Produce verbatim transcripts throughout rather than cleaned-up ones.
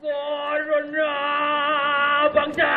Corona bangsa.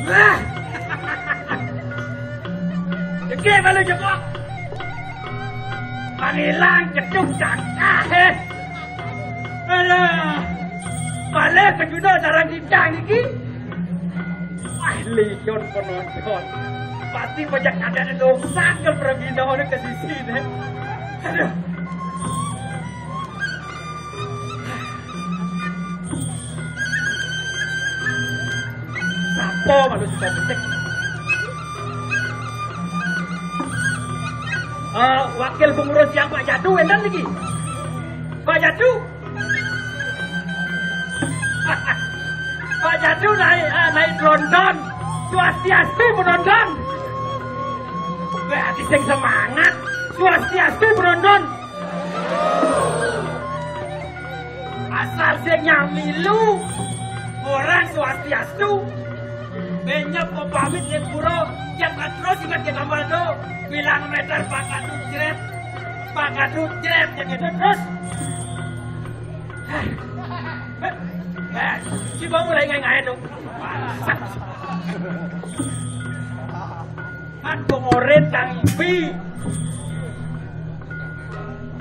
Wah. Iki malu jebok. Pangilang gedung cakah, eh. Aduh. Balik ke judo darah gidang iki. Wah, liyon penonton. Pasti banyak ada dong sangkel pergi ke sisi deh. Aduh. Sapa manusia penting? Eh, wakil pengurus yang Pak Jadu enten iki. Pak Jadu. Pak Jadu naik, ah, naik tronton. Swastiastu penonton. Berarti sing semangat. Swastiastu penonton. Asal sing nyamilu. Orang swastiastu. Benyep pamit ning pura, jam terus ingat ke gambar do. Bilang meter pakat jret. Pakat jret, yang itu terus. Eh, si bau mulai ngai-ngai dong. Kan pengoren tang ibi.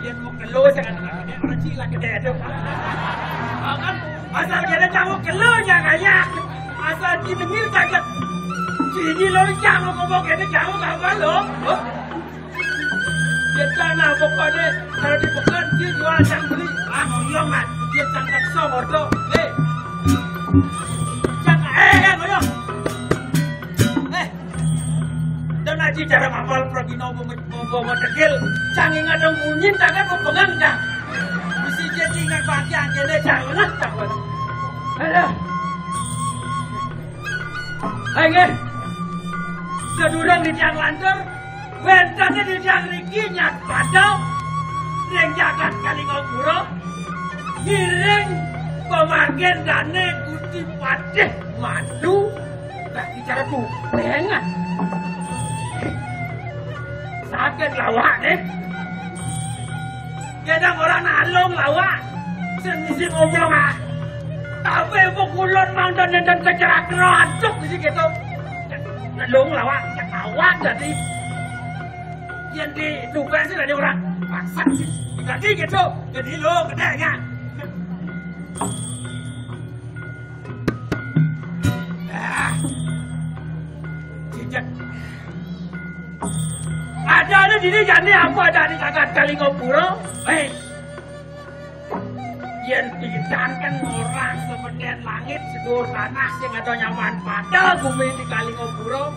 Dia mau kelo jangan kena orang cila gede dong. Kan asal dia tahu kelo jangan ya. Asal di dengil kaget. Sini lo jangan ngomong gede jauh gambar lo. Dia tanah pokoknya kalau di pekan dia jual sang beli. Ah, ngoyong kan. Dia tangkap songor tuh. Eh. Jangan, eh, eh, ngoyong. Eh. Dan aji cara mapal pragina mau mau mau tegil. Jangan ngadong munyin tangan mau pengang dah. Bisa jadi ingat bagian dia jangan lah tak. Alah. Ayo, nggih. Sedurung di tiang lantur, wénten di tiang niki nyat padha ring jagat Kalingapura, ngiring pamangkin dane Gusti Patih Madu dadi cara kupengan. Sakit lawak nih. Kadang orang nalung lawak. Sing ngisi ngomong ah. Tapi pukulun mangdan dan kecerak keroncok di situ. Nalung lawak, awak jadi. Yang di tukang sih dari orang. Masak sih. Jadi gitu. Jadi lo gedenya. Ah. Cicak. Ada ada dini jani apa ada di jagat Kalingapura? Hei. Yen ditanken orang sebeden langit sedur tanah sing ada nyaman pada bumi di Kalingapura.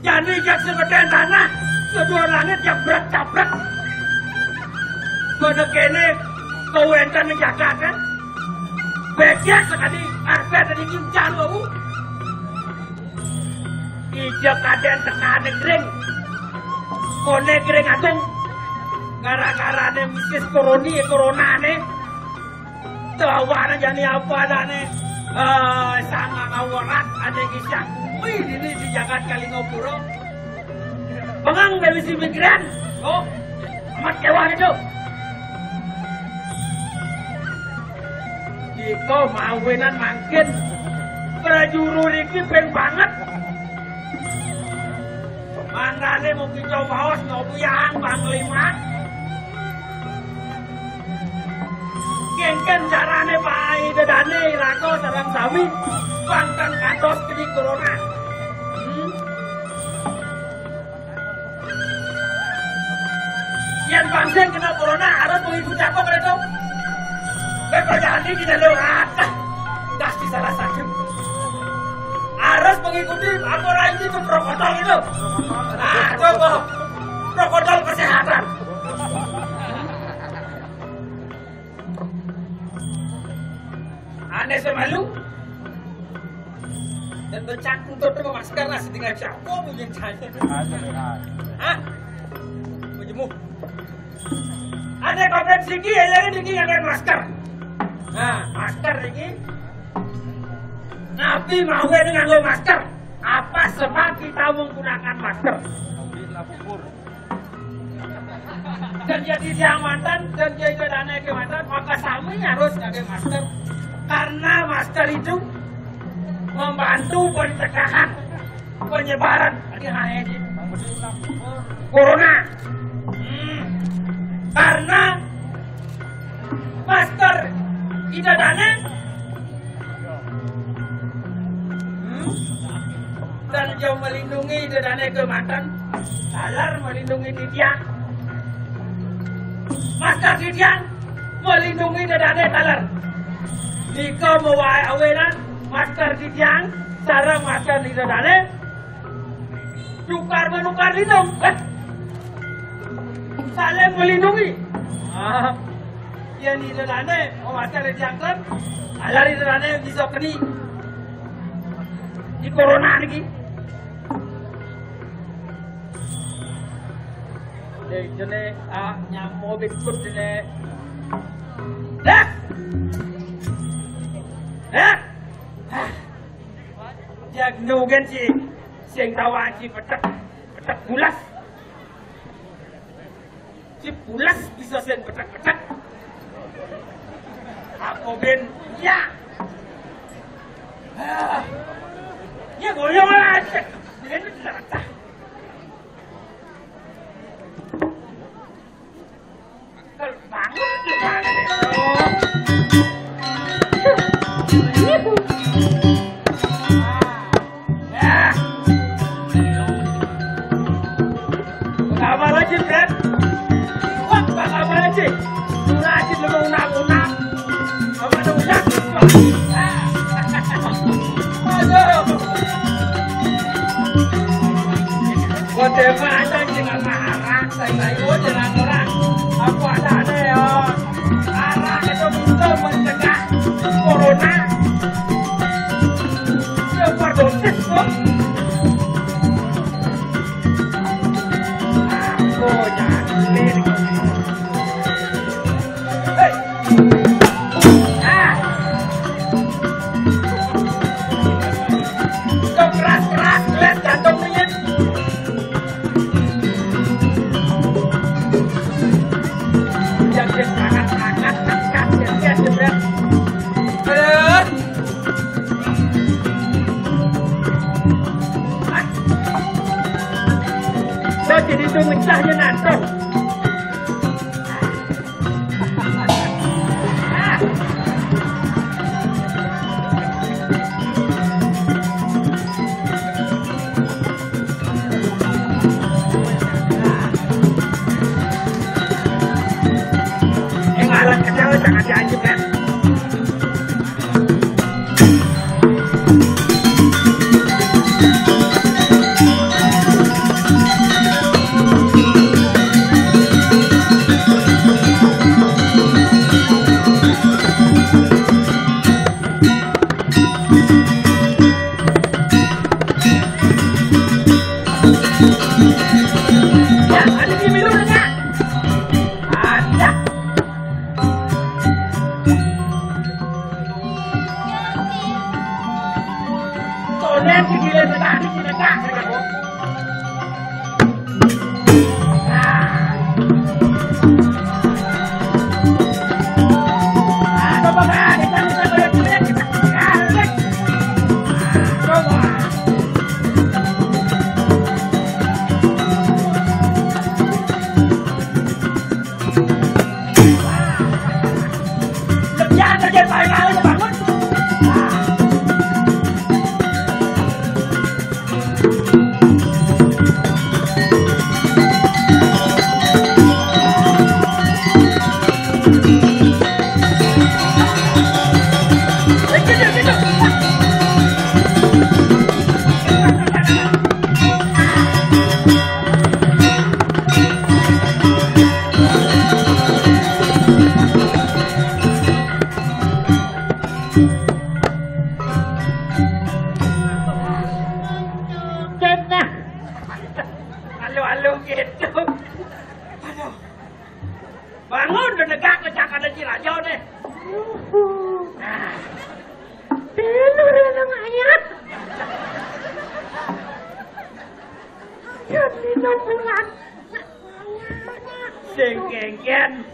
Jani jak sebeden tanah sedur langit yang berat cabrak. Pada kene kau enten jagat kan? Becek sekali arep tadi kincang lu. Ija kadén tekane gring. Kone gring agung. Gara-garane misis koroni, coronane. Lawane jani apa adane? Eh, sangang awerat ane kisah kuwi dini di jagat Kalingapura. Pengang dari si migran. Oh, amat kewah itu. Iko mawinan mangkin prajuru iki ping banget. Mangkane mugi cobaos nobuyang panglima. Kengken carane Pak Ai dedane irako Pangkang kantos kena corona. Hmm? Yén bangsa kena corona harus mengikuti apa kalau itu? Kan perjalanan kita lewat. Pasti salah satu. Harus mengikuti aturan itu protokol itu. Nah, coba protokol kesehatan. Ané sing malu. Dan bercangkung tuh sama masker lah, setengah jago punya cahaya. Hah? Punya mu. Ada konvensi iki, ya, ini iki nganggo masker. Nah, masker iki. Nabi mau ini nganggo masker. Apa sebab kita menggunakan masker? Dan jadi dia mantan, dan dia itu dana ke mantan, maka sami harus pakai masker. Karena masker itu membantu pencegahan penyebaran corona. Hmm. Karena masker itu dana Hmm? Dan dia melindungi dedane kematan, taler melindungi titiang. Masker titiang melindungi dedane taler. Nika mawae awenan masker titiang, sareng masker di dedane tukar menukar lindung. Eh? Saling melindungi. Ah, yen di dedane, oh, masker diangkat, alar di dedane bisa keni. Di corona niki. Dek jene, ah, nyamo bikut jene. Dah. Dah. Ah. Dia ndugen si sing tawang si petek, petek bulas. Si pules bisa sing petek-petek. Apa ben? Ya. Ah. Ya goyang lah. Ben latah. Bangun gimana deh? Kabar aja, Brad. Wah, kabar aja. Murah aja lu mau unak-unak. Apa ada unak? Aduh. Gua tembak aja, jangan marah. Saya, saya, gua jangan orang. Apa ada, ada ya? Arah itu bisa mencegah corona. Overdosis, kok. Aku jangan lirik. Hei. Ah. Kok keras-keras, lihat jantung ringit. Jangan sangat-sangat, angkat, angkat, angkat, angkat. Aduh. Jadi itu mecahnya nanti. Nah. Halo, halo gitu. Aduh. Bangun, udah negak, ngejak ada Ci Rajo deh. Nah. Tidur ya, Nang Ayah. Jam lima bulan. Sing kéngkén,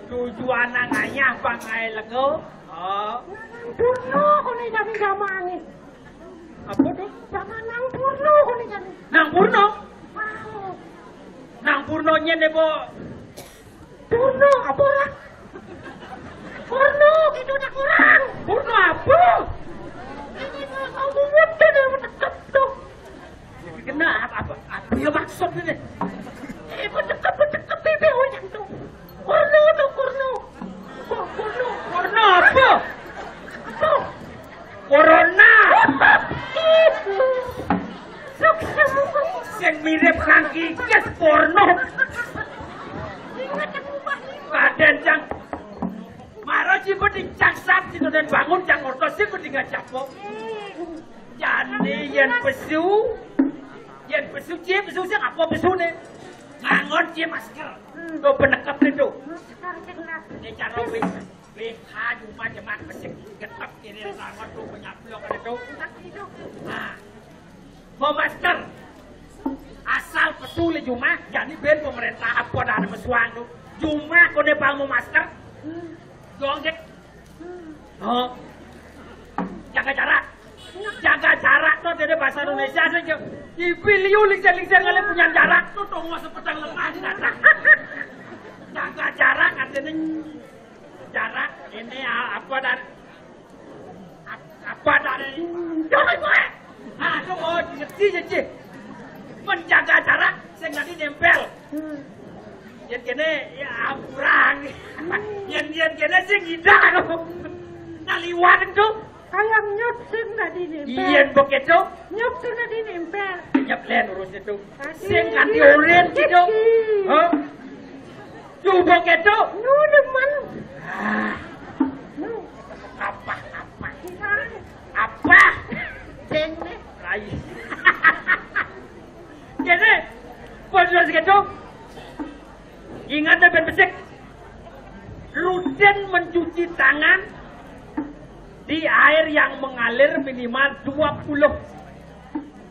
tujuan Nang Ayah pangaé lego. Oh. Purno koné jani jamané. Apa to? Jaman Nang Purno koné jani. Nang Purno? Wow. Nang Purno nyén apa? Purno apa lah? Purno gitu dak orang. Purno apa? Ini mau ngomong tuh, dia mau tetep tuh. Kena apa, apa, apa ya maksud ini? Eh, mau tetep, mau tetep, bebe, orang tuh. Purno tuh, purno. Kok purno? Purno apa? Apa? Corona. Sing mirip kang kikis porno. Kadén cang. Maro cipu dicaksat sinodan bangun cang ortos sing kudu ngajak kok. Jani yén pesu, yén pesu, cié pesu sing apa pesuné? Ngangon cié masker. Tuh penekep itu. Ini cara wis. Wis, ayo, macam-macam sing getep kiri langot tuh, penyablok ada tuh. Nah, mau masker. Asal pesu lé jumah, jani bén pemerintah apa dah ada mesuang tuh. Jumah koné pang mau masker. Dong, Cék. Oh. Jaga jarak. Jaga jarak tuh dari bahasa Indonesia saja. Ipi liu lingsir-lingsir kali punya jarak tuh, tunggu sepedang lemah di datang. Jaga jarak artinya jarak ini, ah, apa dari ap-, apa dari, jangan gue. Aduh, oh, ngerti ya, Ci. Menjaga jarak sing tadi nempel. Yén kéné ya kurang. Yén, yén kéné sing ngidak. Nah, liwat itu. Kayak nyut sing tadi nempel. Yén begitu. Nyut sing tadi nempel. Nyep lén urus itu. Tadi. Sing kanti urin gitu. Hah? Coba gitu. Nu demen. Ah. Nu. Apa, apa? Apa? Sing nih. Rai. Jadi, pas sudah segitu, ingat deh, bén besik. Rutin mencuci tangan di air yang mengalir minimal dua puluh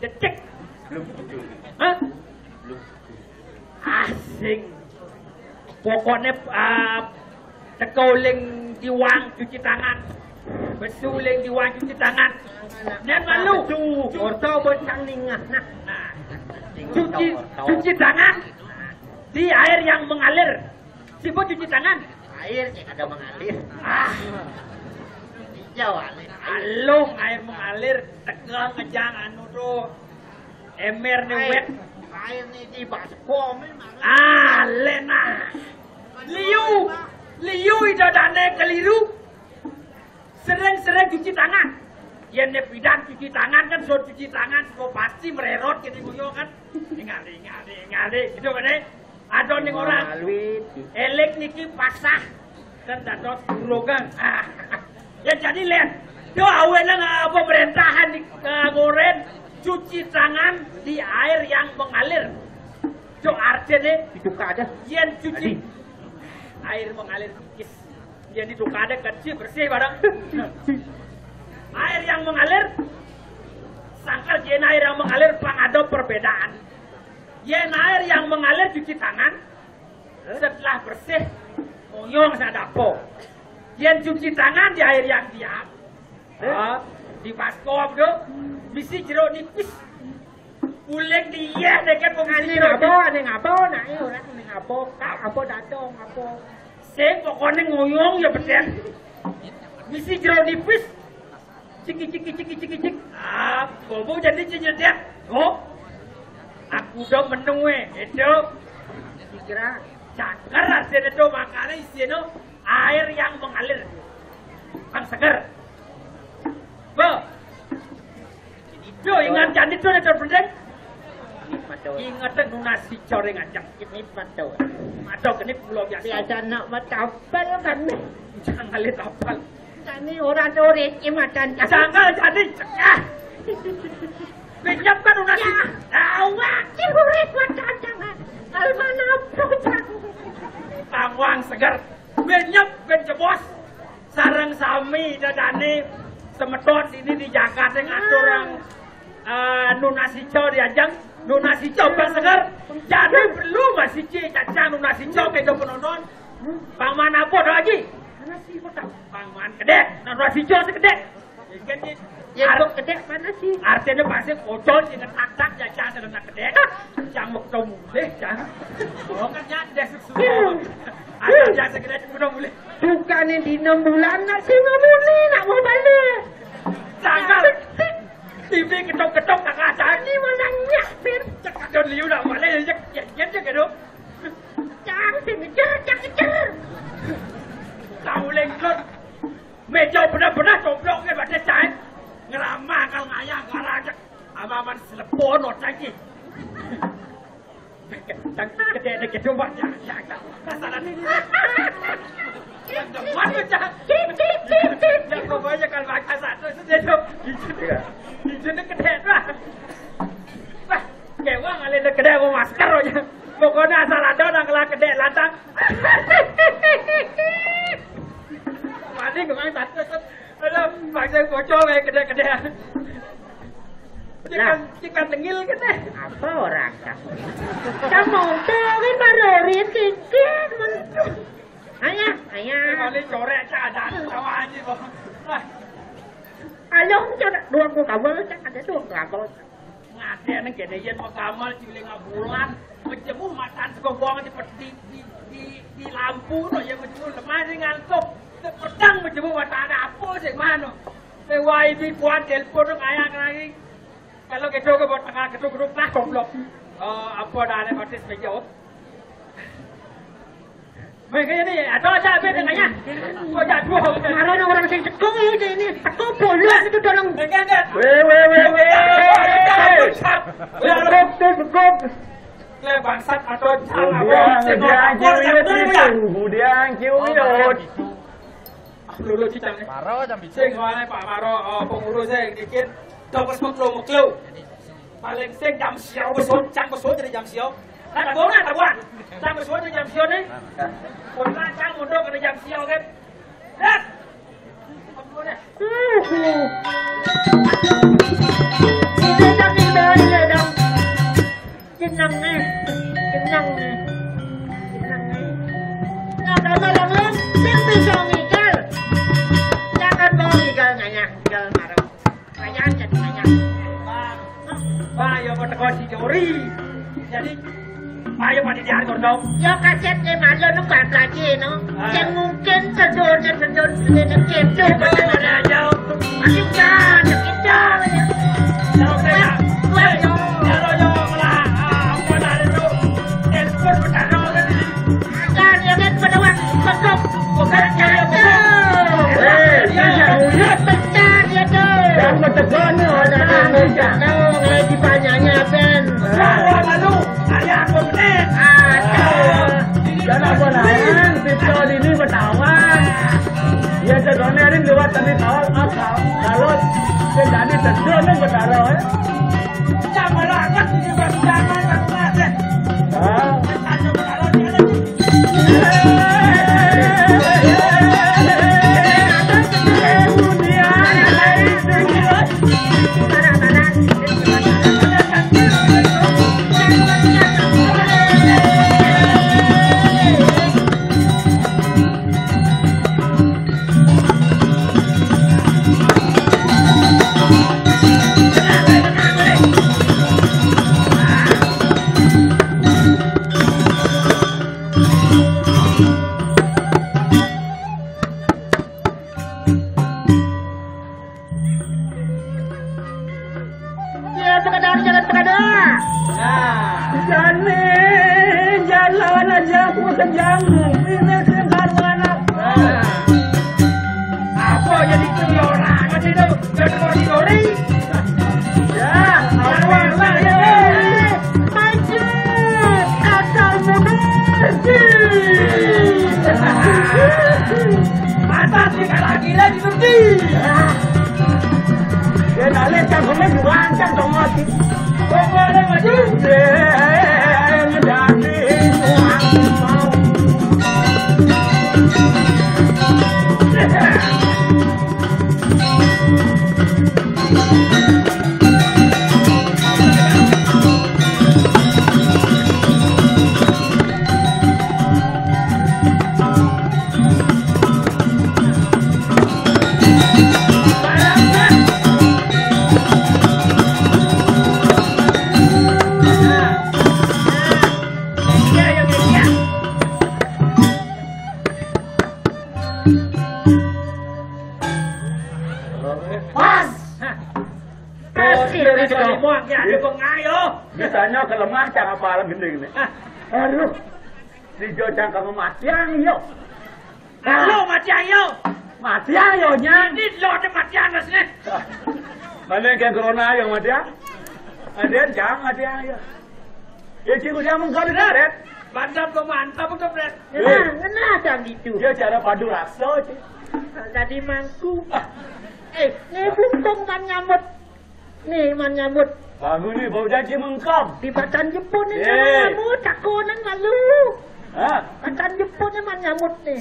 detik. Hah? Asing. Pokoknya, ah, teka uling diwang cuci tangan. Besu uling diwang cuci tangan. Nén malu. Tuh, orto bocang ningah. Nah. Nah. Cuci, cuci tangan di air yang mengalir. Siapa cuci tangan? Air sih kada mengalir. Ah. Hijau alir. Alung air mengalir, tegang ngejang anu tuh. Ember nih wet. Air nih di baskom memang. Ah, lena. Liu, liu ida dane keliru. Sering-sering cuci tangan. Yén ne pidan cuci tangan kan, so cuci tangan, so pasti mererot gitu, ngoyo kan. Ingali, ingali, ingali, gitu kan, eh. Ada ning orang. Elik niki pasah dan dados urogan. Ah. Ya jadi lén. Yo awénan, ah, pemerintahan di, ah, ngoren cuci tangan di air yang mengalir. Yo artinya itu kada. Yén cuci air mengalir. Yén itu kada kecil bersih barang. Air yang mengalir, sangkal yén air yang mengalir pang ada perbedaan. Yén air yang mengalir cuci tangan, setelah bersih, ngoyong sadapo. Yén cuci tangan di air yang diam, ah, di baskom tuh, bisi jero nipis. Uling dieh deket wong. Ane siji. Ngapa, ane ngapa, nak, eh, ora ane ngapa, Kak, apa datang, apa? Sing pokoknya ngoyong ya beden. Misi jero nipis. Ciki, ciki, ciki, ciki, cik. Ah, bobo jadi cicit ya. Oh. Aku udah menung, eh. Itu. Kira cakar artinya tuh, makanya isinya air yang mengalir. Kan seger. Bo. Yo, ingat janji tuh, yang penting. Ingat nunas si coreng aja. Ini pantau. Ada gini pulau biasa. Biasa nak matapal kan. Jangan lihat apal. Ini orang turis, jembatan. Jangan jadi cegah. Pinjamkan donasi. Ya. Awak, si murid buat tantangan. Kalau mana pun. Tawang seger. Pinjam, pinjam bos. Sareng sami dadane semeton sini di Jakarta ngatur yang eh, nunas ijo diajeng, nunas ijo bang seger. Jadi perlu masih ci cacang nunas ijo ke penonton. Bang mana apa lagi? Mana sih kok tak? Bang man kedek, nunas ijo sekedek. Ikan ni Ya, ar- kok kedek mana sih? Artinya pasti kocol sih ngetak-tak ya cang sedentak kedek. Cang mau ketemu deh cang. Oh kan ya dia susu. Ada cang sekedek udah mulai. Bukan yang di enam bulan nak sih ngomong ni nak mau balik. Tanggal. T V ketok-ketok tak ada. Ini mana nyak pir? Cek ada liu lah mana ya cek ya cek ya cek ya dong. Cang sing ngejar, cang ngejar. Tahu lengkot. Meja benar-benar coblok ke pada cai. Ngerama kal ngayah garang cek. Amaman selepon otak ki. Cang kedek-kedek coba ya ya ya. Masalah ini. Yang depan pecah. Yang pokoknya kalau makan satu sudah tu. Izin. Izin kedek lah. Wah, kewang alih kedek mau masker aja. Pokoknya asal ada nang kelah kedek lantang. Mati kemang satu. Aduh, bangsa bocor kayak kedek-kedek. Cikan, cikan tengil kene. Apa orang kamu? Kamu tuh kan baru rit kikit mentu. Ayah, ayah. Kali corek cak ada sama aja kok. Ah. Ayo cak dua ku kabel cak ada dua ku kabel. Ngadene kene yen mau kamar cilik bulan, menjemu matan sego wong di di di, di, di lampu no ya menjemu lemah sing ngantuk. Nek pedang menjemu matan apa sing mano. Nek wae iki kuat telepon kaya lagi. Kalau gitu ke buat tengah gedung-gedung lah goblok. Eh, apa dah ada batis meja, oh. Mereka ini ada aja apa tengahnya. Kok jatuh. Kemarin orang sing teko iki ini, teko bolos itu dorong. Enggak, enggak. Weh, weh, weh, weh. Cukup, cukup. Le bangsat atau jangan Budiang, budiang, cium itu. Budiang, cium itu. Ah, lulu cicang. Maro jam Sing soalnya Pak Maro, oh, pengurus saya dikit. Dok wis meklo-meklo. Paling sing jam sia wis cang wis jadi jam sia. Kan ada orang ada buat. Cang wis jadi jam sia nih. Pun cang mundur ke jam sia kan. Dah. Ampun dah. Ini dong, ini dong, ini dong. Jenenge, jenenge, jenenge. Nah, kalau lalu, sing bisa ngigal. Jangan mau ngigal ngayah, ngigal marah. Ngayah jadi ngayah. Pak, Pak, ya mau teko si Jori. Jadi, Pak, ya pada diatur dong. Ya kasetnya malu nu balik lagi, no. Ah. Yang mungkin sedurnya sedur sini kecil. Betul, ya, jauh. Masih kan, kecil. Jauh, ya. Wah, jauh. Jauh, jauh, lah. Ah, apa dah itu? Telepon bertaruh kan ini. Kan, ya kan, pada waktu besok. Bukan, ya, besok. Eh, dia jauh, ya. Pecah dia tu. Yang bertegur ni, orang Indonesia. Tahu, kalau dipanyanya, Ben. Jauh, lalu. Saya aku menit. Aduh. Jangan apa lawan, Victor ini bertawan. Ya, sebenarnya ini lewat tadi tahu apa. Kalau terjadi terjun ni berdarah, eh. Jangan lakukan ini, jangan lakukan. Ah. Ya, Pekada, jalan Pekada. Nah. Jane jalan aja aku sejam. Ini sing karuan apa? Nah. Apa jadi itu ya orang kan itu? Jadi mau didori. Ya, apa, apa, ya? Maju, asal mundur. Mata di kalah gila di Turki. Pas. Pas, dia dari Kalimuang, dia ada pengayo. Misalnya ke lemah, cara apa gending ni? Ah. Aduh. Di Jojang kamu matiang, yo. Halo, matiang, yo. Matiang, yo, nyang. Ini lo ada matiang, mas, ni. Ah. Mana yang corona, yo, matiang? Ada, jangan matiang, yo. Ya, cikgu dia mengkau di karet. Mantap, kau mantap, kau, Fred. Eh. Nah, ngena macam gitu. Dia cara padu rasa, cik. Jadi mangku. Ah. Eh, ni buntung man nyambut. Ni man nyambut. Baru ni baru janji mengkam. Di batan Jepun ni. Eh. Kamu takonan lalu. Ha? Batan Jepun ni man nyambut ni.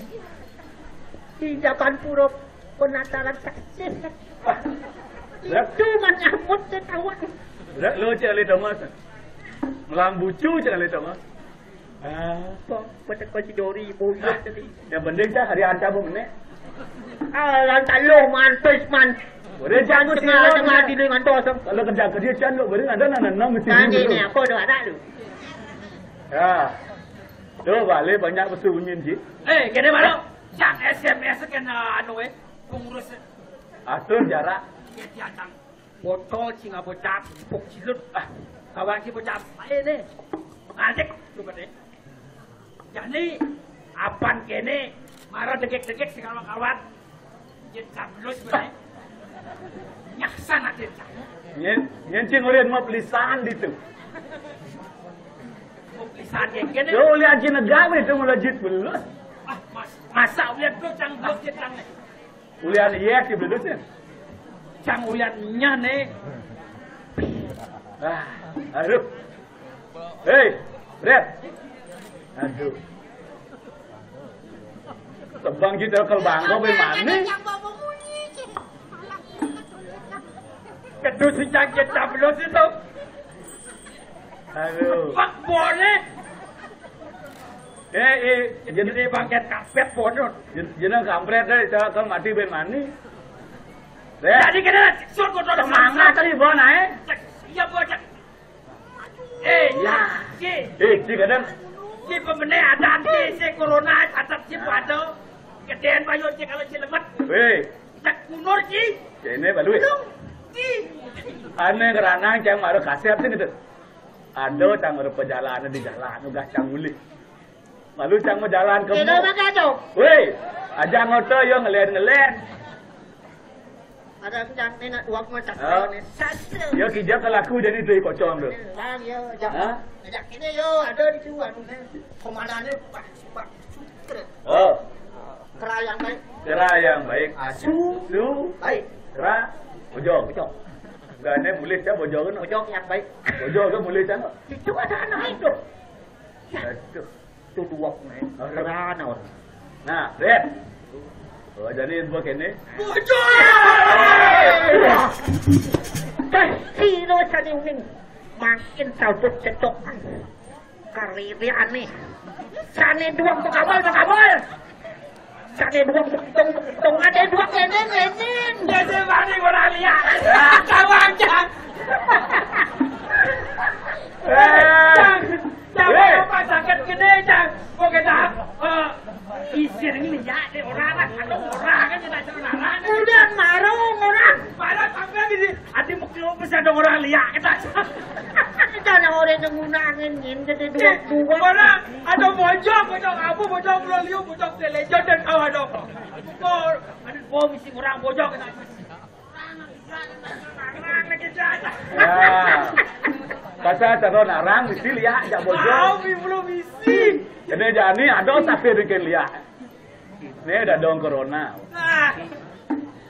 Di Japan Puruk penataran kasih. Ah. Itu man nyambut ni kawan. Dah lo cik alih Thomas. Melambucu cik alih Thomas. Ah. Kok, kau teko si Dori, boyok tadi. Yang penting cah hari anca bu menek. Ah, lantak lo, man, pes, man. Boleh jangan tengah, tengah di dengan tu asam. Kalau kerja kerja cah lo boleh ada nana nana mesti. Tadi ni apa tu ada tu? Ya. Tu balik banyak pesu bunyi cik. Eh, kena malu. Cak S M S kena anu eh, pengurus. Atur jarak. Ya, dia datang. Botol cing bocap, pok cilut. Ah, kawan si bocap. Ayo ni. Ngadek tu kata. Jadi apan kene marah degek-degek segala kawan. Dia cablus berai. Nyaksan aja. Nyen, nyen cing urin mau pelisan ditu. Mau pelisan kene. Yo, lihat cing negara itu mulai jit belus. Ah, mas, masa lihat tu cang belus dia cang. Ulian iya ki bedes ya. Cang ulian nyane. Ah, aduh. Hei, Brad. Aduh. Tebang kita ke bangko be mane? Kedu si cang kita belum itu. Aduh. Pak boleh. Eh, eh, jadi bangket kampret bodoh. Jen-, jeneng kampret deh, cara kau mati ben mani. Deh. Jadi kena sur kotor semangat tadi bawa naik. Iya, bocah. Eh, ya. Ki. Eh, si kadang. Ki pemene ada anti si corona, catat si pada. Gedean bayu si kalau si lemet. Weh. Cak kunur ki. Kene balu. Ki. Ane keranang cang maru kasep sih gitu. Ada cang ada perjalanan di jalan, udah cang ulih. Lalu cang mau jalan ke. Kena makan tu. Weh, aja ngoto yo ngelen-ngelen. Ada cang ni nak uang macam ni. Satu. Yo kijak ke laku jadi tu kocong tu. Lang yo, jam. Ha? Jam ini yo ada di tuan. Kemana ni? Pak, pak. Oh. Kera yang baik. Kera yang baik. Asu. Su. Baik. Kera. Bojong. Bojong. Gane boleh cak bojong kan? Bojong yang baik. Bojong kan boleh cak? Itu ada anak itu. Aduh. Itu dua pun. Kerana orang. Nah, Red. Oh, jadi buat kene. Bojong. Kasih lo cari uning. Makin sabut cetok. Kariri aneh. Sane dua pekabal, pekabal. Sane dua betung, betung. Ada dua kene, kene. Jadi mari orang lihat. Kawan cang. Eh. Cang, cang, eh. Apa sakit gede, cang? Kok kita, eh, isir ini ya, ada orang lah. Ada orang kan kita cari orang. Udah marung orang. Marung sampai di sini. Ati mukti opis ada orang lihat kita. Kita ada orang yang nggunangin, Nyin, jadi dua-dua. Mana ada bojong, bojong apa, bojong pulau liu, bojong telejo dan kawan dong. Kau, ada bom isi orang bojong kita. Ya. Kata calon orang mesti lihat jak bojong. Kau belum isi. Kena jani ada tapi bikin lihat. Ni dah dong corona. Ah.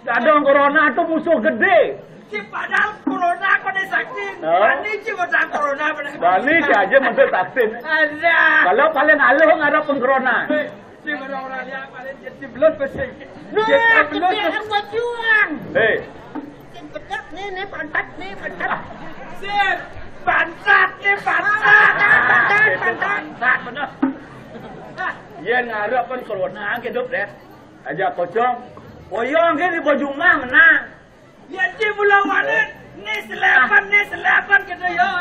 Kadang corona tuh musuh gede. Ci padahal corona kok disakitin. Hah? Bani ci udah corona bener. Bani ci aja menurut vaksin. Ada. Kalau paling aluh ngarepin corona. Hei, ci orang-orang lihat paling jadi belut besi. Nah, jadi belut. Kita yang buat juang. Hei. Ini bedak nih, nih pantat nih, pantat. Sip, pantat nih, pantat. Pantat, pantat, pantat. Pantat bener. Nah, iya ngarepin corona hidup deh. Aja kocong. Koyong ke di bojong mah menang. Ya, ci bulan walet. Nih selepan, nih selepan gitu ya.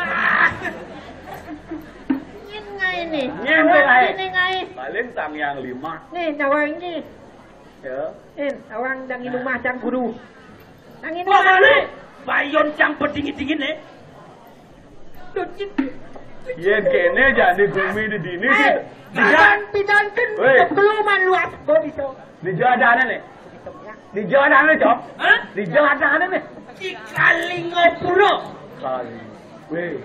Nyen ngai nih. Nyen ngai. Ini ngai. Paling sang yang lima. Nih, tawang ini. Ya. Nih, tawang dang inum mah cang guru. Dang inum mah. Bayon cang pedingin-dingin nih. Yén kéné jani gumi di dini. Eh, pidan-pidan kan. Wéh. Keluman luas kok bisa. Di jadane nih. Di jadane, Cok. Hah? Di jadane nih. Di Kalingapura. Kali. Wéh.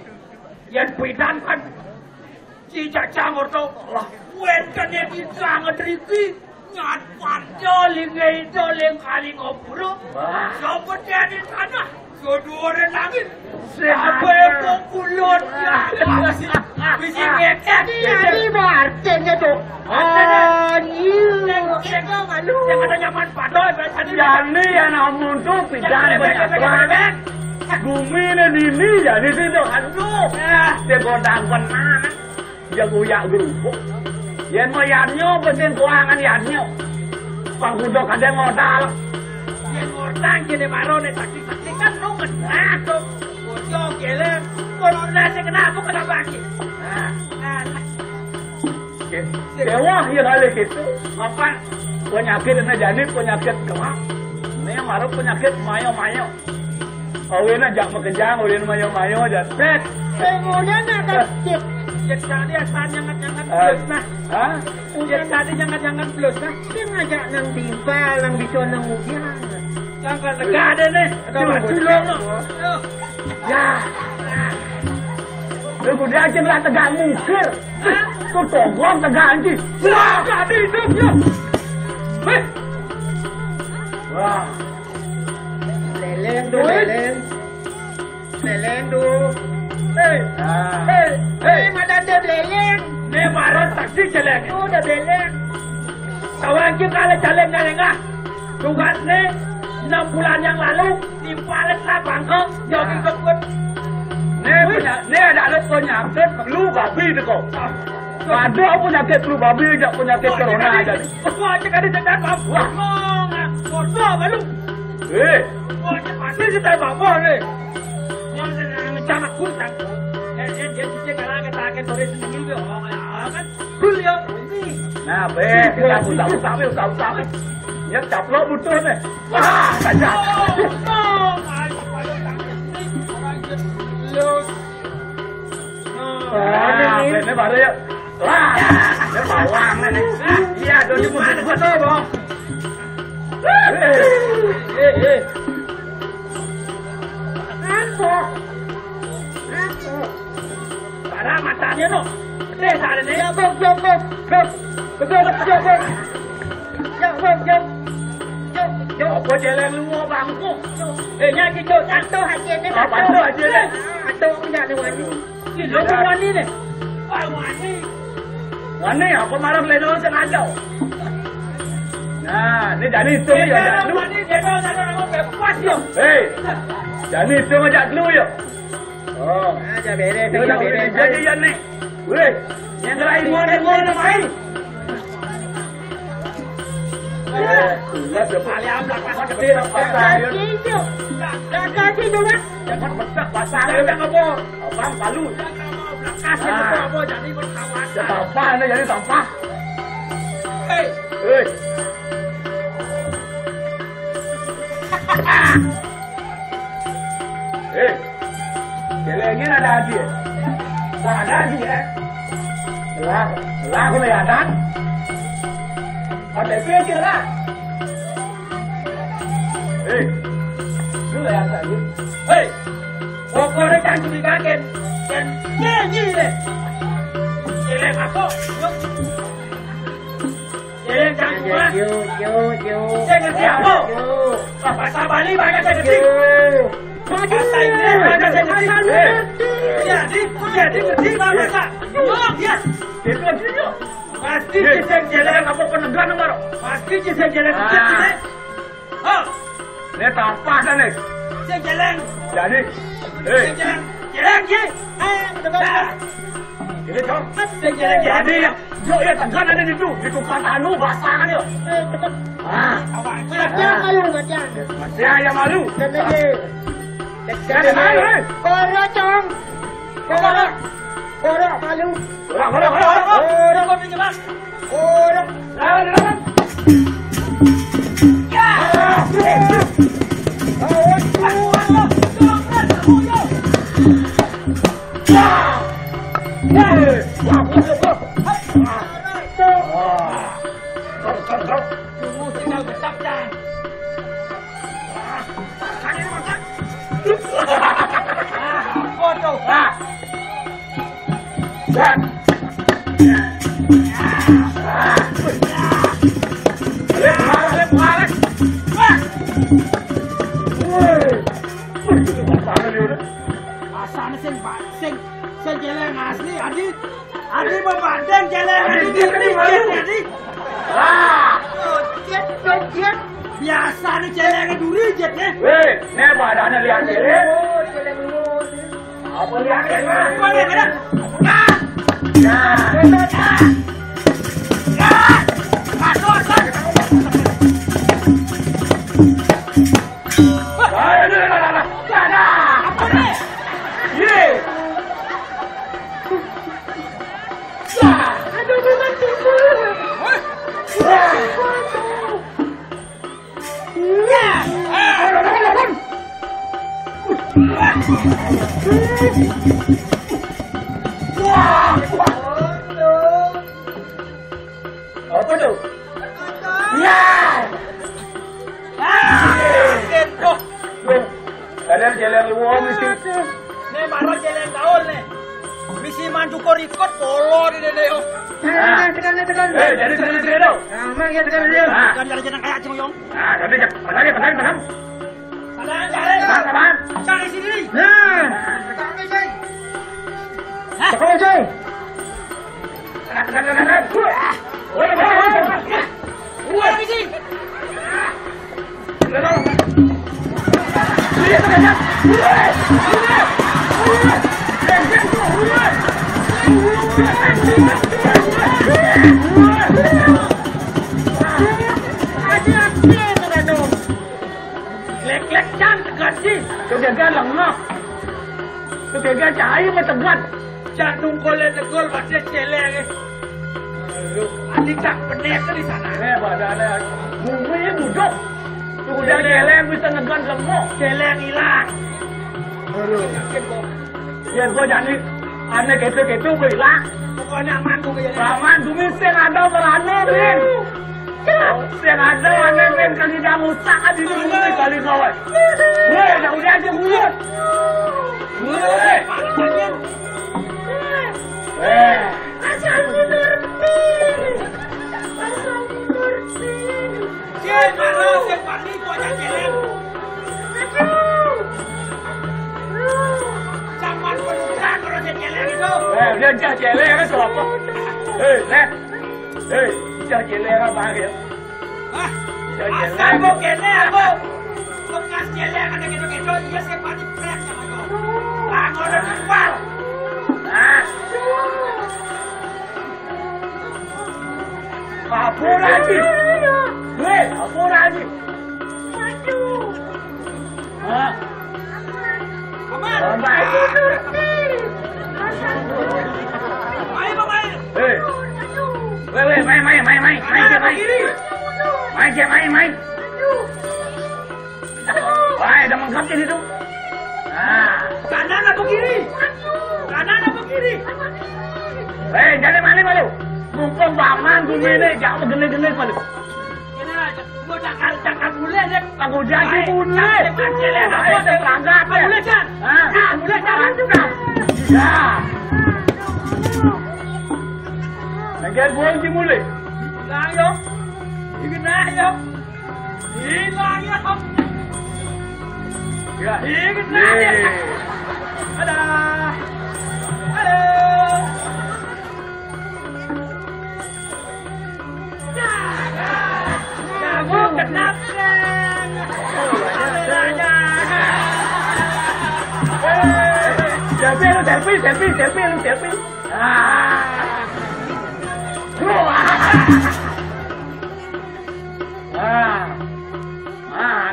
Yén pidan kan. Ci Cacang Orto. Lah, wénten di tangan riki. Nyat panca linge ida ling Kalingapura. Wah. Seperti di tanah, seduwure langit. Sampai ke kulon ya. Bisi ngekek. Ini artinya tuh. Anjir. Yang ada nyaman padahal biasanya. Jani ya namun tuh pidan banyak banget. Bumi ini, ini jani sih tuh. Aduh. Dia godang benar. Jago yak gerupuk. Yén mau yanyo, penting keuangan yanyo. Pang kudu kadang modal. Yén ngortang kene maro ne taktik-taktik kan lu menang tuh. Bocah gele, corona sih kena apa kena bagi. Nah, nah, nah. Oke. Dewa ya kali gitu. Apa? Penyakit ini jadi penyakit kerak. Ini yang maro penyakit mayo-mayo. Awéna jak makejang, awéna mayo-mayo aja. Sét. Pengonan ada cip. Cip tadi asal nyangat-nyangat. Eh. Nah. Hah? Cip tadi nyangat-nyangat belus nah. Sing ngajak nang timpal, nang bisa nang ujian. Nang kan tegak deh nih. Ada batu dong. Ya. Lu kudu aja lah tegak mungkir. Hah? Tuh tongkol tegak anjing. Wah, tadi hidup ya. Heh. Wah. Leleng tuh, leleng. Leleng tuh. Hei. Ah. Hei. Hei, madam dia leleng. Ini marah taksi jelek. Tuh udah leleng. Kawan kita ada caleg ngalengah. Tugasnya enam bulan yang lalu di palet lah bangkok. Jogi kebun. Ini punya, ini ada alat penyakit flu babi itu kok. Ada penyakit flu babi, ada penyakit corona aja nih. Aku aja kan tidak apa. Wah. Ngomong, foto baru. Eh. Wah, pasti kita bawa nih. Yang ngecana kurang. Eh, dia dia dia kalau kita akan tulis sendiri dia ngomong ya kan. Dul ya. Nah, be, kita usah usah be, usah usah be. Ya caplok butuh nih. Wah, saja. Oh, oh, ayo, ayo, ayo. Lu. Nah, ini baru ya. Wah, ini bawang nih. Iya, tuh, ini butuh, butuh, Bang. Eh, eh. Apa? Apa? Para matanya no. Eh, tadi nih. Ya, Bang, Bang, Bang. Bang. Betul, betul, Bang. Jok, Bang, jok. Jok, jok. Apa jalan lu mau bangku? Eh, nyanyi, Cok. Satu aja nih, apa satu. Satu aja nih? Satu enggak nih, wani. Ini lo wani nih. Wah, wani. Wani apa marah leno sengaja? Nah, ini jadi itu ya, lu. Wani, dia tahu satu nama bebas, yo. Hei, jadi itu aja dulu, yo. Oh. Aja beres, aja beres. Jadi ya nih. Wéh, yang lain mau nih, mau nih, main. Eh, ulah, udah paling amplak, pas gede, pas gede. Kakak sih, Kakak sih, Bang. Jangan bedak, pasang. Jangan apa? Abang palu. Kasih apa, apa, jadi berkawan. Ya, sampah, ini jadi sampah. Hei. Hei. Eh, ceweknya ada aja. Tak ada aja ya. Lah, lah, aku lihat kan. Ada pikir lah. Eh, lu lihat aja. Hei, pokoknya kan curigakin. Dan nyanyi deh. Cewek apa? Yuk. Yo, yo, yo, yo. Saya ngerti apa? Yo. Bahasa Bali banyak saya ngerti. Bahasa Inggris banyak saya ngerti. Jadi, jadi ngerti lah bahasa. Yo, yes. Gitu aja, yo. Pasti sing jelek apa penegan nomor? Pasti sing jelek. Ah. Oh. Ini tampak dah nih. Sing jelek. Jadi, eh. Sing jelek. Jelek, ye. Eh, betul. Nah. Ini dong. Sing jelek, jadi ya. Yo, ya, tekan ada di situ. Di tempat anu, basah kan, yo. Eh, betul. Ah. Baca, ayo, baca. Masih ayam malu. Dan lagi. Jangan malu, eh. Korok, Cong. Korok. Korok, malu. Korok, korok, korok, korok. Korok. Korok. Lawan, lawan. Ya. Awas. Asane sing ba-, sing, sing celeng asli, Adi. Adi bebanding celeng Adi, Adi, dia Adi, tadi malu. Adi. Wah. Jet, jet, jet. Biasane celenge duri jet, ya. Weh, ne badane lihat celeng. Oh, celeng lu. Apa lihat celeng? Apa lihat celeng? Ah. Ya. Ya. Masuk, masuk. Apa tu? Ya. Ah, kento. Loh, kalian jalan luar mesti. Nih, baru jalan gaul nih. Misi mancukur ikut polo di dede, yo. Nah, tekan, tekan. Eh, jadi tekan, tekan, tekan. Nah, mang, ya, tekan, tekan. Nah. Kan jalan-jalan kayak cengong. Nah, tapi cek, tenang ya, tenang, tenang. Tenang, tenang. Tenang, tenang. Cari sini. Nah. Tenang, tenang. Hah? Tenang, tenang. Lek-lek can tekan sih. Kegagal lengah. Kegagal cai mah tegat. Cak nungkul yang tegol pasti celeng. Aduh, anjing tak pendek ke di sana. Eh, badannya bumi budok. Tuh udah celeng bisa ngegan lemok. Celeng hilang. Aduh. Yakin kok. Ya gua jadi aneh gitu-gitu gua hilang. Pokoknya aman gua ya. Aman, gua mesti ada berani, Bin. Sing ada aneh, Bin, kali dah rusak kan ini rumah kali kawan. Weh, dah udah aja gue. Weh. Eh. Asal mundur, Bin. Asal mundur, Bin. Cil, baru, Cil, Pak, ni kau dah celeng. Aduh. Aduh. Zaman penuh orang kalau saya celeng itu. Eh, udah, udah, celeng, apa, apa? Eh, eh. Hei, ijah jelera bangil. Hah? Ijah jelera. Asal mau kene aku. Bekas jelera ada gitu-gitu, iya saya pasti prek sama kau. Ah, kau udah kempal. Ah. Apa lagi? Hei, apa lagi? Aduh. Hah? Aman. Aman. Main, Bang, main. Hei. Weh, weh, main, main, main, main. Main, main. Main, main, main. Wah, udah mengkap jadi tuh. Nah. Kanan apa kiri? Kanan apa kiri? Eh, jadi mana malu? Mumpung bangun, bumi ini, jangan gede-gede malu. Ini aja. Gua cakar, cakar bule, Dek. Aku jadi bule. Cakar bule, Dek. Ayo, Dek, berangkat, Dek. Bule, Cak. Hah? Ah, bule, Cak. Ya. Lagi gua di bule. Nah, yo. Ini nah, yo. Ini nah, yo. Iya, iya, iya. Ada. Ada. Kamu kenapa? Selfie, lu selfie, selfie, selfie, lu selfie. Ah. Ah. Ah.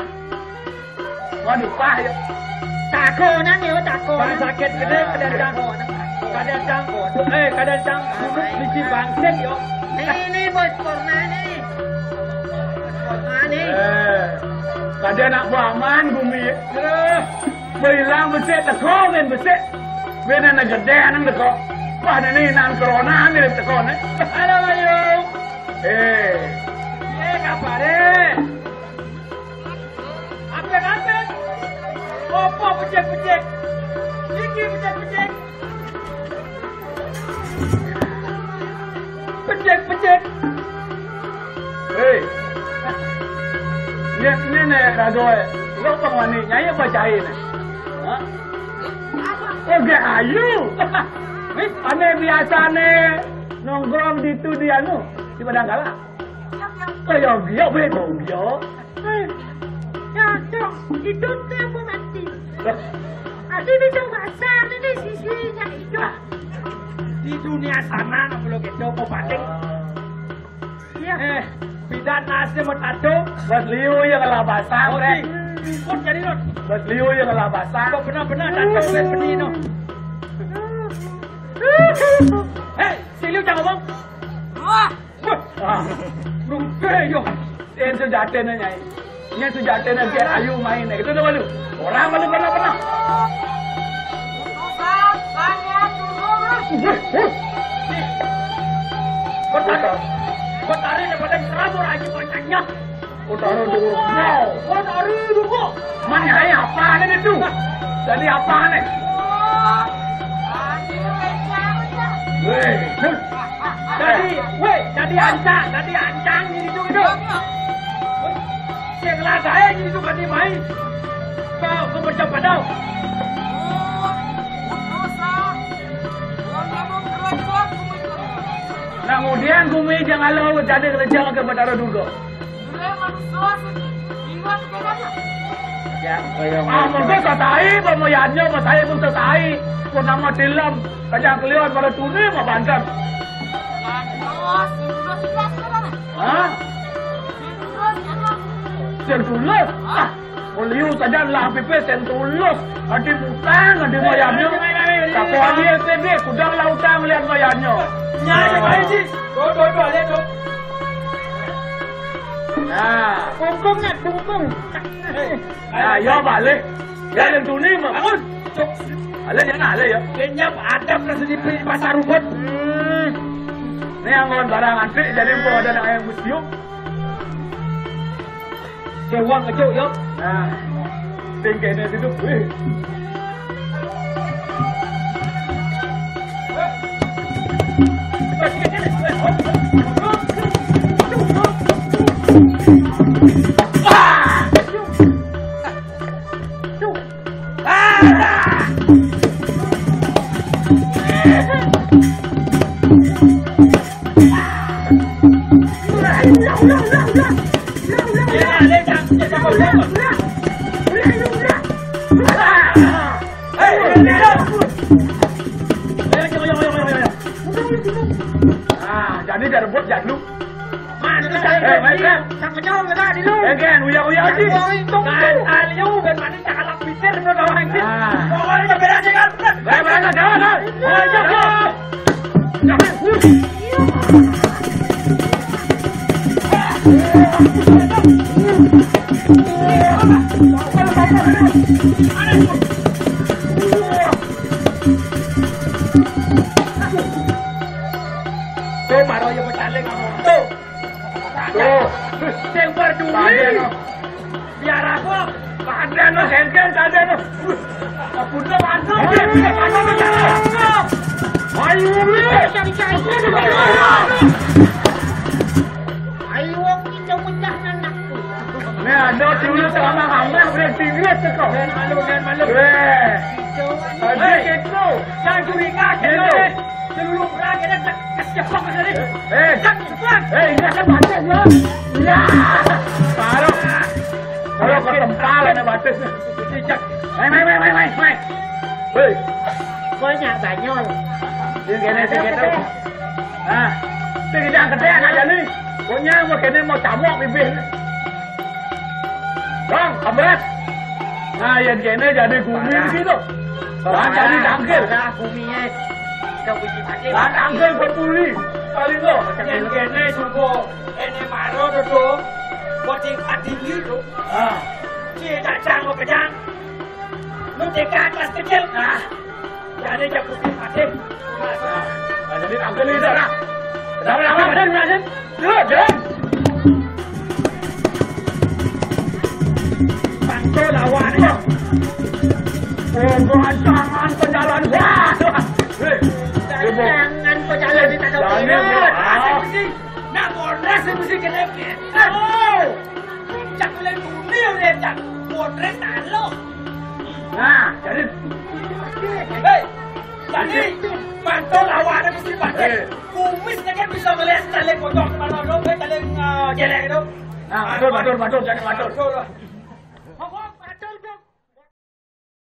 Waduh, pah ya. Takonan ya, takonan. Bang sakit gede, kadang cang. Kadang cang. Eh, kadang cang. Duduk di si bangsit yo. Nih, nih, bos, corona nih. Corona nih. Eh, kadang nak buah aman, gumi. Eh, bilang besik, teko, men besik. Bena na gede, anang teko. Wah, ini nan corona, nih, teko, nih. Halo, ayo. Eh. Ye, kapare. Apik-apik. Opo pecek-pecek? Iki pecek-pecek. Pecek-pecek. Hei. Ini, ini nih, rago, eh. Lo pengwani, nyai apa cai nih? Hah? Oke, ayu. Wih, ane biasa nih. Nongkrong di tu di anu, di Padang Kala. Kaya biyo, weh, kaya biyo. Eh, ya, dong, hidup tuh apa mati? Lah. Tadi bidang bahasa ini siswinya hidup. Di dunia sana, nak belum gitu, mau paling. Iya. Eh, bidan nasi mau tato. Bos Liu yang ngelah basah, Rek. Ikut jadi, Rod. Bos Liu yang ngelah basah. Kok benar-benar tato, Rek, benih, no. Hei, si Liu jangan ngomong. Wah. Wah, rungke yo. Ini sujatene, Nyai. Ini sujatene biar ayu main. Itu tuh lu. Orang mana pernah pernah. Wah, wah. Kota, kota ini pada serabur aja banyaknya. Kota dulu. Kota dulu. Mana ya apa nih itu? Jadi apa nih? Weh, jadi, weh, jadi ancang, jadi ancang gitu gitu. Sing lagae gitu kan dimain. Kau kemerja padau. Nah, kemudian gumi jangan lo jadi kerja ke Betara Duga. Ya, kaya ah, mungkin setai, pemoyannya, mas saya pun setai. Pun nama dilem, kaya kelion pada tuni, mau banten. Hah? Sing tulus? Ah, oh, liu saja lah, pipi sing tulus. Adi utang, adi moyamnya. Kakuan dia, S T D, kudang lah utang, lihat moyamnya. Nyai, nyai, sih. Tuh, tuh, tuh, lihat, tuh. Nah. Kungkung, ya, kungkung. Nah, ya, balik. Ya, yang tuni, mah. Bangun. Cuk. Balik, ya, nah, balik, ya. Kayaknya ada pernah di pasar rumput. Hmm. Ini yang mau barang antri, jadi mau ada yang museum. Kewang aja, ya. Nah. Sing kene situ, weh. Ah, jadi dia rebut jadlu. Mana tu tak? Eh, baik, kan? Tak menyawa ke tak dulu? Eh, kan, uya-uya je. Kan, aliu, kan, mana tak kalah pintar tu orang ni. Ah. Orang ni berbeza dengan. Baik, baik, baik, baik, baik. Ayo, jom. Tu baru yang bertanding kamu. Tu. Tu. Sing berduri. Biar aku. Ada no sengken, ada no. Aku dah masuk. Ada no. Ayo, cari-cari. Ayo, kita pecah anakku. Nih, ada dulu sama-sama berhenti. Ingat teko. Jangan malu, jangan malu. Weh. Hei, gitu. Jangan curiga, gitu. Gitu. Seluruh orang kena cek-, cek-, cek-, cek-, Eh. Cek-, cek-, Eh, ini kan batis, ya. Ya. Baru. Baru ke tempal ada batis. Cek. Mai, mai, mai, mai, mai, mai. Hei. Banyak banyol. Dia kena, dia kena. Nah, dia kena gede anak jani. Pokoknya mau kena mau camuk bibir. Bang, abret. Nah, yang kena jadi gumi gitu. Bang, jadi tangkir. Dah, guminya. Udah puji pakai. Bang, tangkir buat puli. Kali lo. Yang kena subuh. Ini maro tu, tu. Buat tingkat tinggi tu. Ah. Si cacang lo kejang. Lu T K kelas kecil. Nah. Jadi dia putih mati. Nah, jadi tampil itu, nah. Kenapa, kenapa, Raden, Raden? Lu, Raden. Bantu lawan, ya. Oh, jangan pejalan. Wah. Hei, jangan pejalan di tanah. Jangan, ya. Asik, asik. Nah, Polres itu sih kena kita. Oh. Cak boleh dunia udah cak. Polres talo. Nah, jadi. Hei, jadi, mantul awaknya mesti pakai. Eh. Kumis kan bisa melihat tali pocong kemana dong, eh, tali, eh, jelek itu. Nah, betul, betul, betul, jadi betul. Betul.